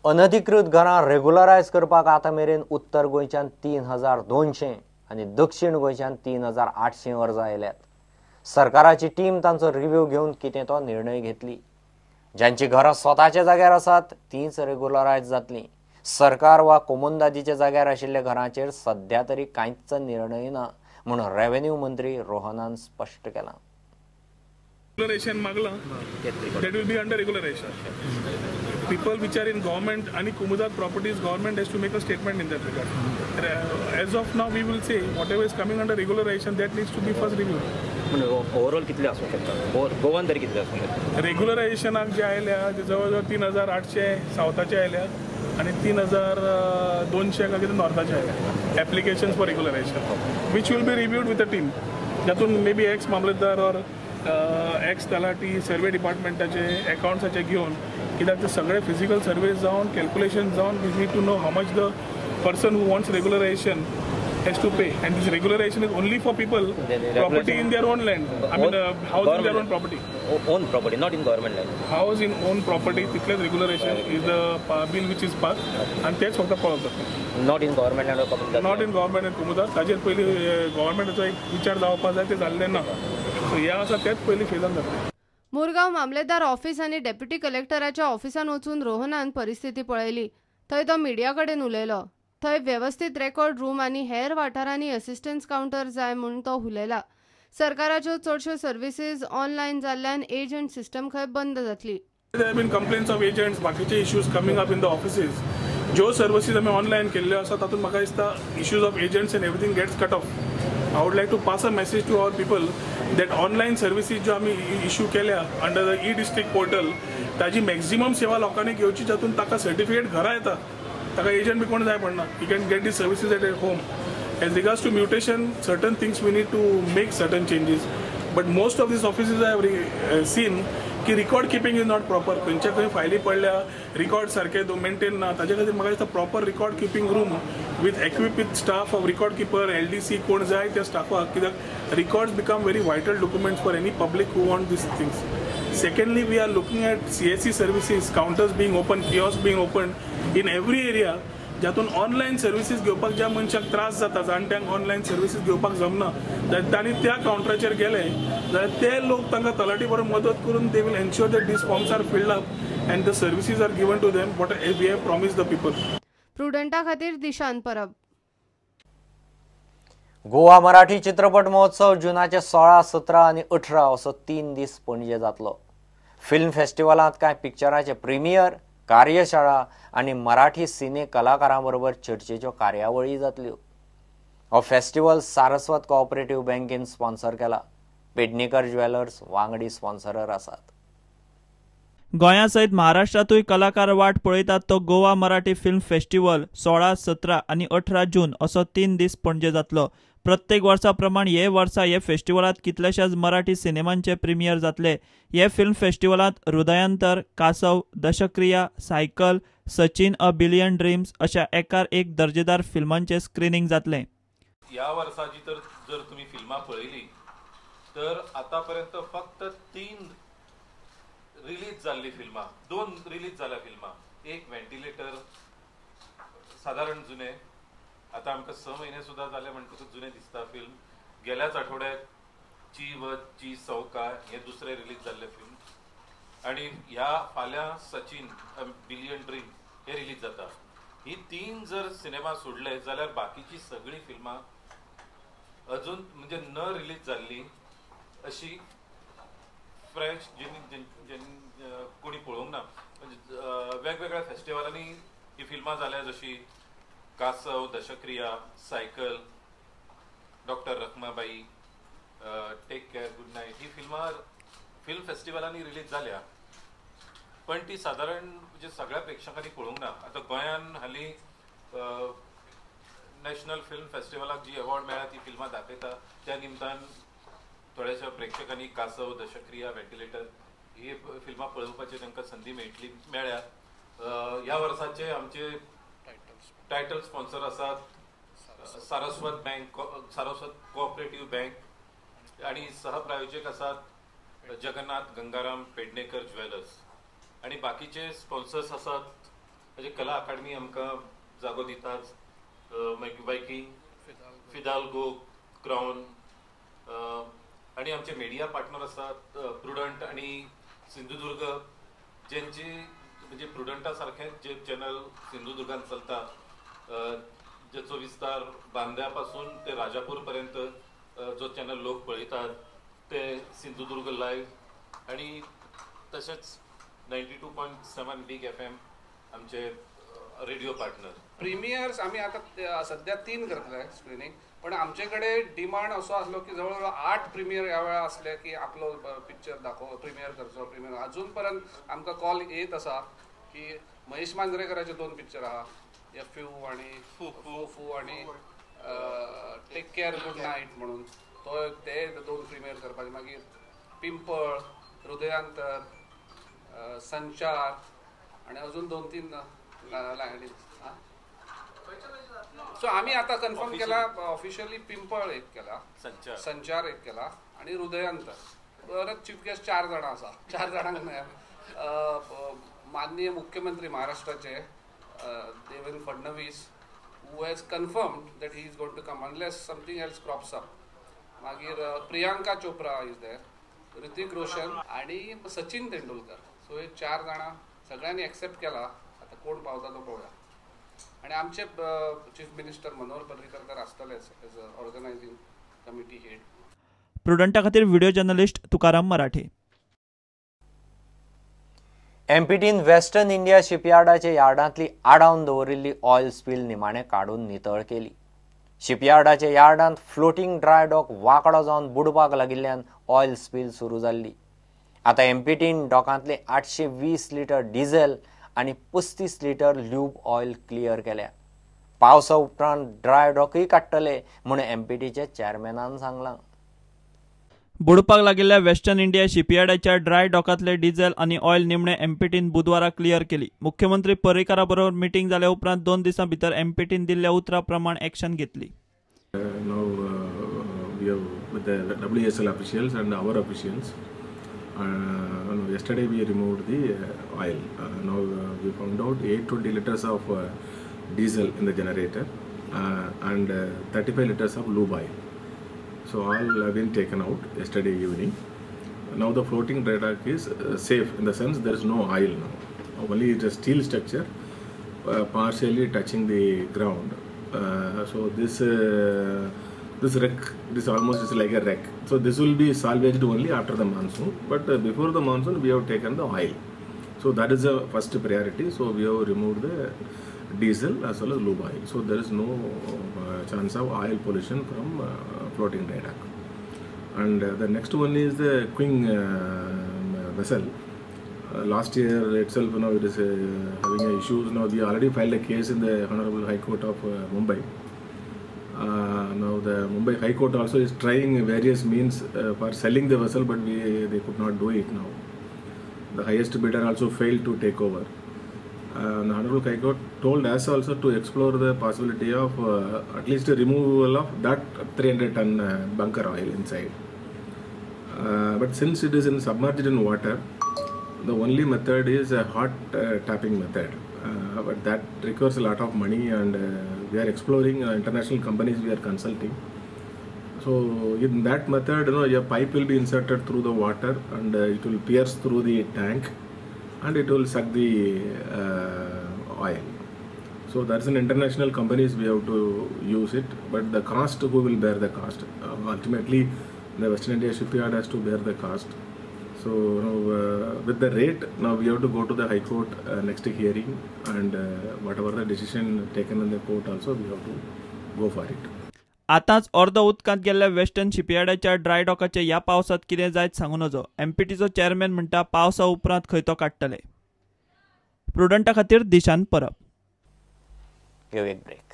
अनधिकृत घरां रेगुलरायज करपाक आतां मेरेन उत्तर गोंयच्यान 3200 आनी दक्षिण गोंयच्यान 3800 अर्ज आयल्यात. सरकाराची टीम तांचो रिव्ह्यू घेवन कितें तो निर्णय घेतली. ज्यांची घरां स्वताच्या जाग्यार आसात तींच रेगुलरायज जातलीं. सरकार वा कोमुनिदादीच्या जाग्यार आशिल्ल्या घरांचेर सध्या तरी कांयच निर्णय ना म्हूण रेव्हेन्यू मंत्री रोहनान स्पश्ट केलां. रेगुलरायझेशन मागलां, that will be under regularisation. People which are in government आणि comunidade properties, government has to make a statement in that regard. As of now we will say whatever is coming under regularisation that needs to be first reviewed. Overall कितले आसूंक शकता गोवान तरी कितले आसूंक शकता? रेग्युलरायझेशनाक जे आयल्या ते जवळ जवळ 3800 सावथाचे आयल्या आनी 3200 काय कितें नॉर्थाचे आयल्या applications for regularisation which will be reviewed with a team, जातून मे बी एक्स मामलेदार ऑर एक्स तलाठी सर्वे डिपार्टमेंटाचे एकावंट्साचे घेवन, कित्याक ते सगळे फिजिकल सर्वे जावन कॅल्क्युलेशन जावन we need to know how much the person who wants regularisation has to pay, and this regularization is only for people property in their own land. I mean house in their own property. Own property, not in government land. House in own property, तितलेच regularization is the bill which is passed, and तेच फक्त पळोवप जाता. Not in government land or comunidade. Not in government and comunidade. ताजेर पयलीं गव्हर्नमेंटाचो एक विचार जावपा जाय, ते जाल्लें ना. सो हें आसा तेच पयलीं फेजान जातलें. मुरगांव मामलेदार ऑफिस आनी डेप्युटी कलेक्टराच्या ऑफिसान वचून रोहनान परिस्थिती पळयली. थंय तो मिडिया कडेन उलयलो. थंय वेवस्थीत रेकॉर्ड रूम आनी हेर वाठारांनी असिस्टन्स कावंटर जाय म्हूण तो उलयला. सरकाराच्यो चडश्यो सर्विसीज ऑनलायन जाल्ल्यान एजंट सिस्टम खंय बंद जातली. There have been complaints of agents, बाकीचे issues coming up in the offices. ज्यो सर्विसीज आमी ऑनलायन केल्ल्यो आसा तातूंत म्हाका दिसता issues of agents and everything gets cut off. I would like to pass a message to our people that online services ज्यो आमी इश्यू केल्या under the e district portal, ताजी मॅक्झिमम सेवा लोकांनी घेवची, जातूंत ताका सर्टिफिकेट घरा येता, ताका एजंट बी कोण जाय पडना. You can get the services at home. As regards to mutation, certain things we need to make certain changes, but most of these offices I have seen की record keeping is not proper. खंयच्या खंय फायली पडल्या, record सारके maintain ना. ताजे खातीर म्हाका दिसता proper record keeping room with equip with staff of record keeper, LDC कोण जाय त्या स्टाफाक, कित्याक records become very vital documents for any public who want these things. Secondly, we are looking at CSC services, counters being open, kiosk being open in every area, जातून online services घेवपाक ज्या मनशाक त्रास जाता, जाणट्यांक ऑनलायन सर्विसीज घेवपाक जमना, जाल्यार तांणी त्या कावंटराचेर गेले जाल्यार ते लोक तांकां तलाठी बरोबर मदत करून they will ensure that these forms are filled up and the services are given to them what we have promise the people. प्रुडंटा खातीर दिशांत परब. गोवा मराठी चित्रपट महोत्सव जुनाचे 16, 17 आनी 18 असो 3 दीस पणजे जातलो. फिल्म फेस्टिवलांत कांय पिक्चराचे प्रिमियर, कार्यशाळा आनी मराठी सिने कलाकारां बरोबर चर्चेच्यो कार्यावळी जातल्यो. हो फेस्टिवल सारस्वत कोऑपरेटिव्ह बँकेन स्पॉन्सर केला. पेडणेकर ज्वेलर्स वांगडी स्पॉन्सरर आसात. गोंया सयत महाराष्ट्रांतूय कलाकार वाट पळयतात तो गोवा मराठी फिल्म फेस्टिवल 16, 17 आनी 18 जून असो 3 दीस पणजे जातलो. प्रत्येक वर्सा प्रमाण हे वर्सा हे फेस्टिवलांत कितल्याशाच मराठी सिनेमांचे प्रिमियर जातले. हे film फेस्टिवलांत Hrudayantar, Kasav, Dashakriya, cycle, Sachin a billion dreams अशा एकार एक दर्जेदार फिल्मांचे स्क्रिनींग जातले. ह्या वर्साची तर जर तुमी फिल्मां पळयली तर आतापर्यंत फक्त 3 रिलीज जाल्ली फिल्मां, 2 रिलीज जाल्या फिल्मां, एक व्हेंटिलेटर सादारण जुने, आता आमकां 6 महिने सुद्धा जाले म्हणटकूच जुने दिसता फिल्म. गेल्याच आठवड्याक ची व ची सौका हे दुसरे रिलीज जाल्ले फिल्म आणि ह्या फाल्यां सचिन बिलियन ड्रीम हे रिलीज जाता. ही 3 जर सिनेमा सोडले जाल्यार बाकीची सगळी फिल्मां अजून म्हणजे न रिलीज जाल्ली अशी फ्रेश जेनी कोणी पळोवंक ना. म्हणजे वेगवेगळ्या फेस्टिवलांनी ही फिल्मां जाल्या, जशी Kasav, Dashakriya, cycle, doctor Rakhmabai, take care, good night ही फिल्मां फिल्म फेस्टिवलांनी रिलीज जाल्या, पण ती सादारण म्हणजे सगळ्या प्रेक्षकांनी पळोवंक ना. आतां गोंयान हालीं नॅशनल फिल्म फेस्टिवलाक जी अवॉर्ड मेळ्ळा ती फिल्मां दाखयता, त्या निमतान थोड्याशा प्रेक्षकांनी कासव, दशक्रिया, व्हेंटिलेटर ही फिल्मां पळोवपाची तांकां संदी मेळटली मेळ्ळ्या. ह्या वर्साचे आमचे टायटल स्पॉन्सर आसात Saraswat bank, Saraswat cooperative bank आणि सहप्रायोजक आसात जगन्नाथ गंगाराम पेडणेकर ज्वेलर्स आणि बाकीचे स्पॉन्सर्स आसात म्हणजे कला अकादमी आमकां जागो दिताच, मागीर वायकिंग, फिदाल्गो, क्रावन आनी आमचे मिडिया पार्टनर आसात प्रुडंट आनी सिंधुदुर्ग, जेंची म्हणजे प्रुडंटा सारखे जे चॅनल सिंधुदुर्गान चलता, ज्याचो विस्तार बांद्या पासून ते राजापूर पर्यंत जो चॅनल लोक पळयतात ते सिंधुदुर्ग लायव्ह, आनी तशेंच 92.7 बिग FM आमचे रेडिओ पार्टनर. प्रिमियर्स आमी आतां सध्या 3 करतले स्क्रिनींग, पण आमचे कडेन डिमांड असो आसलो की जवळ जवळ 8 प्रिमियर ह्या वेळार आसले की आपलो पिक्चर दाखो, प्रिमियर करचो. प्रिमियर अजून पर्यंत आमकां कॉल येत आसा की महेश मांजरेकराचे 2 पिक्चर आहा, एफ यू आनी फू फू आनी टेक केअर गुड नायट म्हणून, तो ते 2 प्रिमियर करपाचे. मागीर पिंपळ, हृदयांतर, संचार आनी अजून 2-3 लायनी. सो आमी आतां कन्फर्म केला ऑफिशियली पिंपळ एक केला, संचार एक केला आनी हृदयांतर. परत चीफ गेस्ट 4 जाणां आसा, 4 जाणांक माननीय मुख्यमंत्री महाराष्ट्राचे Devendra Fadnavis, who has confirmed that he is going to come unless something else crops up. मागीर Priyanka Chopra is there, Hrithik Roshan आनी सचिन तेंडुलकर. सो हे 4 जाणां सगळ्यांनी एक्सेप्ट केला, आतां कोण पावता तो पळोवया. आनी आमचे चीफ मिनिस्टर मनोहर पर्रीकर तर आसतलेच as a organising committee head. प्रुडंटा खातीर व्हिडिओ जर्नलिस्ट तुकाराम मराठे. एमपीटीन वेस्टर्न इंडिया शिपयार्डाच्या यार्डांतली आडावन दवरिल्ली ऑयल स्पील निमाणे काडून नितळ केली. शिपयार्डाच्या यार्डांत फ्लोटींग ड्राय डॉक वांकडो जावन बुडपाक लागिल्ल्यान ऑयल स्पील सुरू जाल्ली. आतां एमपीटीन डॉकांतले 820 लिटर डिझेल आनी 35 लिटर ल्यूब ऑयल क्लियर केल्या. पावसा उपरांत ड्राय डॉकूय काडटले म्हूण एमपीटीच्या चेअरमॅनान सांगलां. बुडपाक लागिल्ल्या वेस्टर्न इंडिया शिपयार्डाच्या ड्राय डॉकांतले डिझेल आनी ऑयल निमणे एमपीटीन बुधवारा क्लियर केली. मुख्यमंत्री पर्रीकारा बरोबर मिटींग जाल्या उपरांत 2 दिसां भितर एमपीटीन दिल्ल्या उतरा प्रमाण एक्शन घेतली. Now we have with the WSL officials and our officials. Yesterday we removed the oil. Now we found out 820 liters of diesel in the generator and 35 liters of lube oil. So all have been taken out yesterday evening. Now the floating dry dock is safe in the sense there is no oil now. Only it is a steel structure partially touching the ground. So this wreck, this almost is like a wreck. So this will be salvaged only after the monsoon. But before the monsoon we have taken the oil. So that is the first priority. So we have removed the diesel as well as lube oil. So there is no chance of oil pollution from floating dry dock. And the next one is the Queen vessel. Last year itself, now it is having issues. Now we already filed a case in the Honorable High Court of Mumbai. Now the Mumbai High Court also is trying various means for selling the vessel, but they could not do it now. The highest bidder also failed to take over. The Honorable High Court told us also to explore the possibility of at least a removal of that 300-ton bunker oil inside. But since it is in submerged in water, the only method is a hot tapping method. But that requires a lot of money, and we are exploring international companies we are consulting. So in that method, you know, a pipe will be inserted through the water, and it will pierce through the tank, and it will suck the oil. So that's an international companies we have to use it, but the cost, who will bear the cost? Ultimately, the Western India Shipyard has to bear the cost. So now, with the rate, now we have to go to the High Court next hearing, and whatever the decision taken in the court also, we have to go for it. आतांच अर्द उदकांत गेल्ल्या western शिपयार्डाच्या dry डॉकाचे ह्या पावसांत कितें जायत सांगू नजो. एमपीटीचो चेअरमॅन म्हणटा पावसा उपरांत खंय तो काडटले. प्रुडंटा खातीर दिशान परब. घेवया एक ब्रेक.